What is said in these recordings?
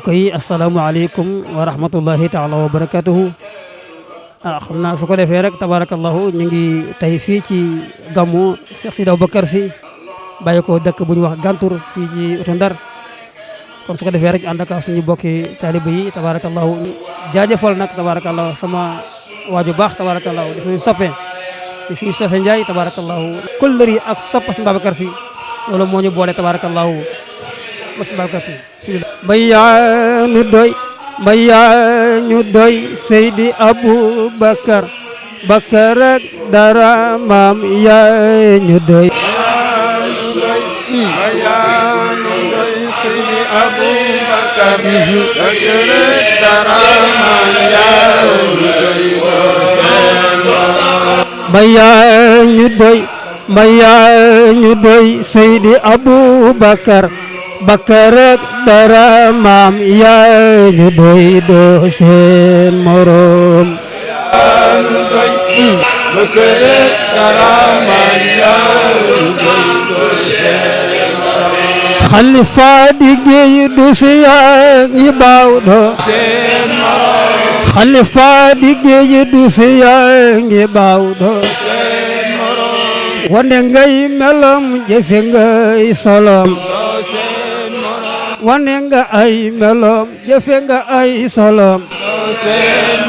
mbokk yi asalaamaaleykum wa rahmatullahi taala wa barakatuhu xam naa su ko defee rek tabarakallahu ñu ngi tey fii ci gàmmu Cheikh Sidi Aboubacar Sy bàyyi ko dëkk bu ñu wax Gantour fii ci utu Ndar kon su ko defee rek ànd ak suñu bokki taaliba yi tabarakallahu jaajëfal nag tabarakallahu sama waaju baax tabarakallahu di suñu soppe di suñu Sose Ndiaye tabarakallahu kullëri ak soppa si Babacar Sy loolu moo ñu boole tabarakallahu ak si Babacar Sy mbaya ñu doy mbaya ñu doy Seydi Aboubacar Bakar ak dara maam yaa ñu doy mbaya ñu doy Seydi Aboubacar Bakar ak dara maam yaa ñu doy mbaya ñu doy mbaya ñu doy Seydi Aboubacar Bakar ak dara maam yaa ñu doy doo seen morom ñu doy Bakar ak dara maam yaa ñu doy doo seen morom Xalifa di géey du si yaa ngi baaw doo seen morom Xalifa di géey du si yaa ngi baaw doo seen morom wane ngay melam jëfe ngay solom wane nga ay meloom jëfe nga ay solom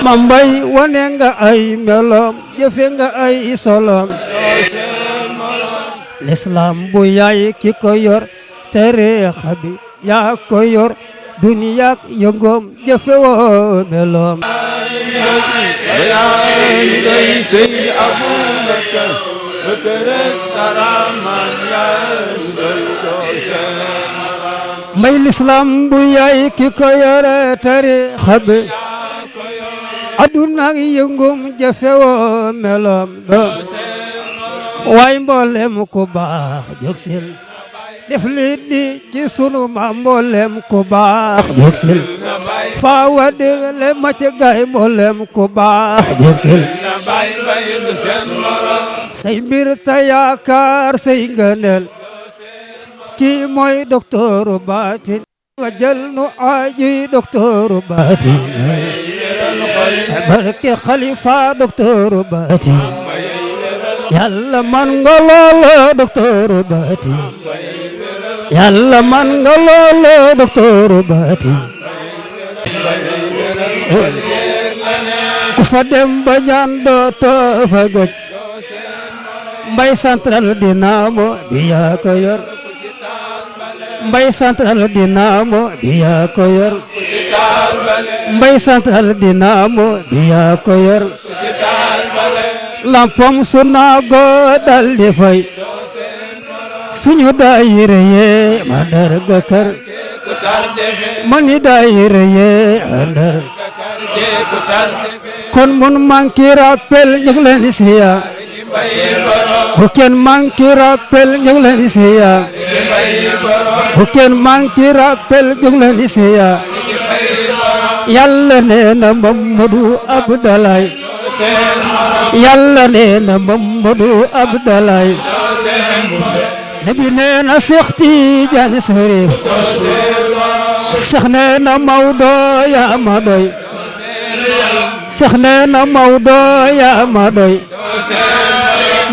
ma mbay wane nga ay meloom jëfe nga ay solom l'islam bu yaay ki ko yor tariixa bi yaa ko yor duniyaak yëngoom jëfe woo meloom yaa doy Seydi Aboubacar Bakar ak dara maam yaa doy doo seen may l'islam bu yaay ki ko yore tariixa bi aduna yëngum jafe woo meloom do waay mboolem ku baax jóg sil def li di ci sunu ma mboolem ku baax jóg sil fa wade le ma ci gaay mboolem ku baax jóg sil say mbir ta yaakaar say ngëneel kii mooy docteur baatin wajal nu aji docteur baatin barke xalifa docteur baatin yàlla man nga loolo docteur baatin yàlla man nga loolo docteur baatin ku fa dem ba ñaan dootoo fa gëj mbay central dinamo bi yaa ko yor mbay central dinamo bi yaa ko yor mbay central dinamo bi yaa ko yor lampam su naago dal di fay suñu daayira yee mandarga kër mani daayira yee andar kon mun manki rappel ñu ngi leen di siya bu kenn manki rappel ñu ngi leen di siya bu kenn manki rappel ñu ngi leen di siya yàlla nee na Mamadou Abdalaay yàlla nee na Mamadou Abdalaay nabi nee na Seex Tijaan Sariif Seex nee na Maodo yaa ma doy Seex nee na Maodo yaa ma doy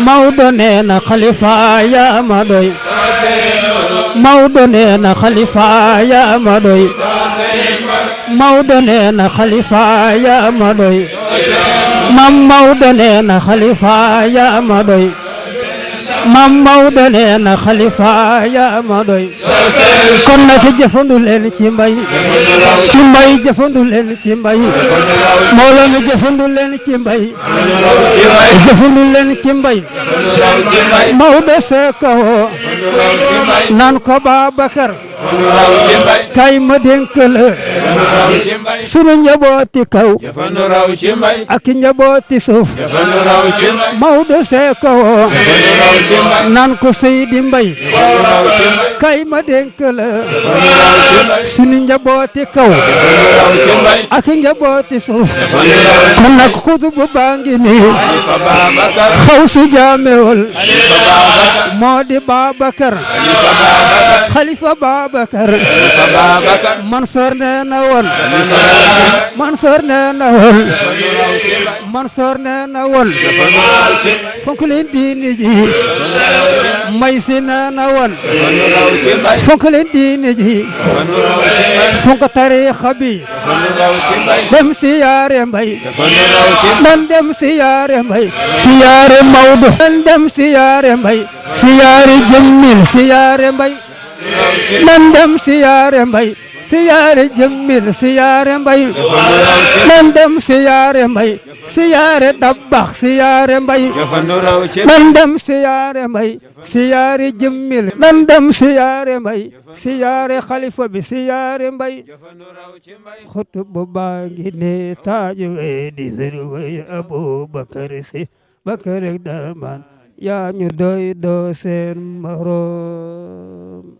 Maodo nee na Xalifa yaa ma doy Maodo nee na Xalifa yaa ma doy Maodo nee na Xalifa yaa ma doy Mam Maodo nee na Xalifa yaa ma doy Mam Maodo nee na Xalifa yaa ma doy kon nag jëfandu leen ci mbay jëfandu leen ci mbay mbooloo mi jëfandu leen ci mbay jëfandu leen ci mbay Maodo seekawoo naan ko Babacar kay ma dénk la sunu njabooti kaw ak njabooti suuf Maodo seekawoo naan ko Seydi Mbay kay ma dénk la sunu njabooti kaw ak njabooti suuf kon nag xutubu baa ngi nii xaw su jaamewol moo di Babacar Khalifa Babacar Mansoor nee na woon Mansoor nee na woon Mansoor nee na woon fonk leen diini ji may si nee na woon fonk leen diini ji fonk tariixa bi dem siyaare Mbay nan dem siyaare Mbay siyaare Mawdo nan dem siyaare Mbay siyaare Jëmmil siyaare Mbay nan dem siyaare Mbay siyaare Jëmmil siyaare Mbay nan dem siyaare Mbay siyaare Dabbax siyaare Mbay nan dem siyaare Mbay siyaare Jëmmil nan dem siyaare Mbay siyaare Xalifa bi siyaare Mbay xutubu baa ngi ne taaju wee di sëriñ Abubakar Si Bakar ak Daraman yaa ñu doy doo seen morom